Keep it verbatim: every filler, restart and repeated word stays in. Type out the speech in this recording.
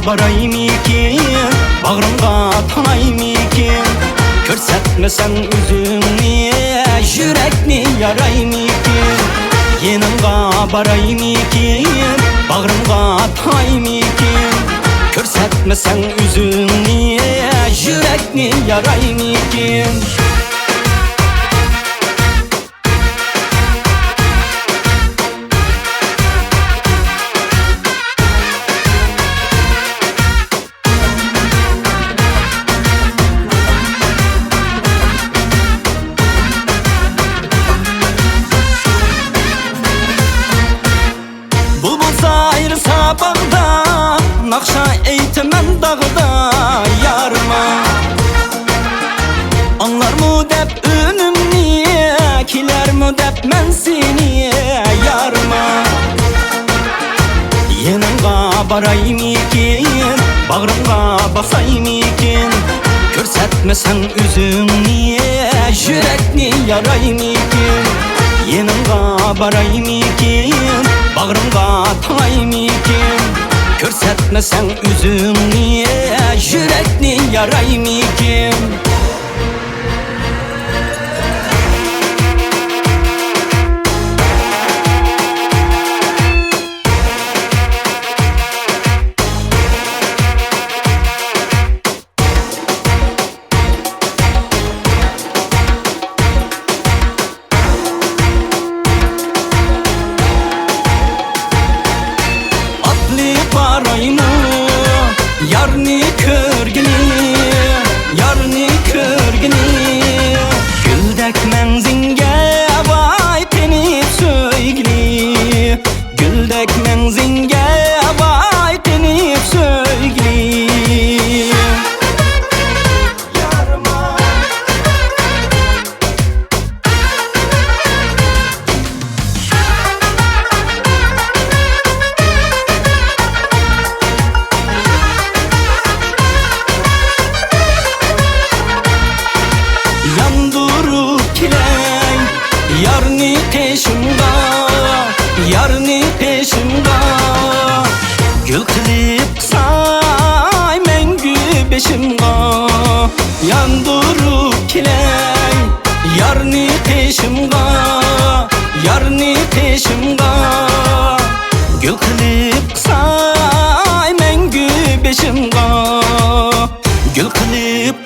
بارايمىكىن، باغرىڭغا تاڭايمىكىن؟ كۆرسەتمىسەڭ ئۆزۈڭنى، يۈرەكنى يارايمىكىن؟ يېنىڭغا بارايمىكىن، باغرىڭغا تاڭايمىكىن؟ كۆرسەتمىسەڭ ئۆزۈڭنى، يۈرەكنى يارايمىكىن؟ بۇلبۇل سايرىسا باغدا، ناخشا ئېيتىمەن داغدا، يارىما. ئاڭلارمۇ دەپ ئۈنۈمنى، كېلەرمۇ دەپ مەن سېنى، يارىما. يېنىڭغا بارايمىكىن، باغرىڭغا باسايمىكىن؟ كۆرسەتمىسەڭ ئۆزۈڭنى، يۈرەكنى يارايمىكىن؟ يېنىڭغا بارايمىكىن، باغرىڭغا تاڭايمىكىن؟ كۆرسەتمىسەڭ ئۆزۈڭنى، يۈرەكنى يارايمىكىن؟ ئاتلىق بارايمۇ يارنى كۆرگىلى، يارنى كۆرگىلى؟ گۈلدەك مەڭزىڭگە ۋاي قېنىپ سۆيگىلى، گۈلدەك مەڭزىڭگە ۋاي قېنىپ سۆيگىلى. ياندۇرۇپ كېلەي يارنى قېشىمغا، يارنى قېشىمغا. گۈل قىلىپ قىساي مەڭگۈ بېشىمغا. ياندۇرۇپ كېلەي يارنى قېشىمغا، يارنى قېشىمغا. گۈل قىلىپ قىساي مەڭگۈ بېشىمغا. گۈل قىلىپ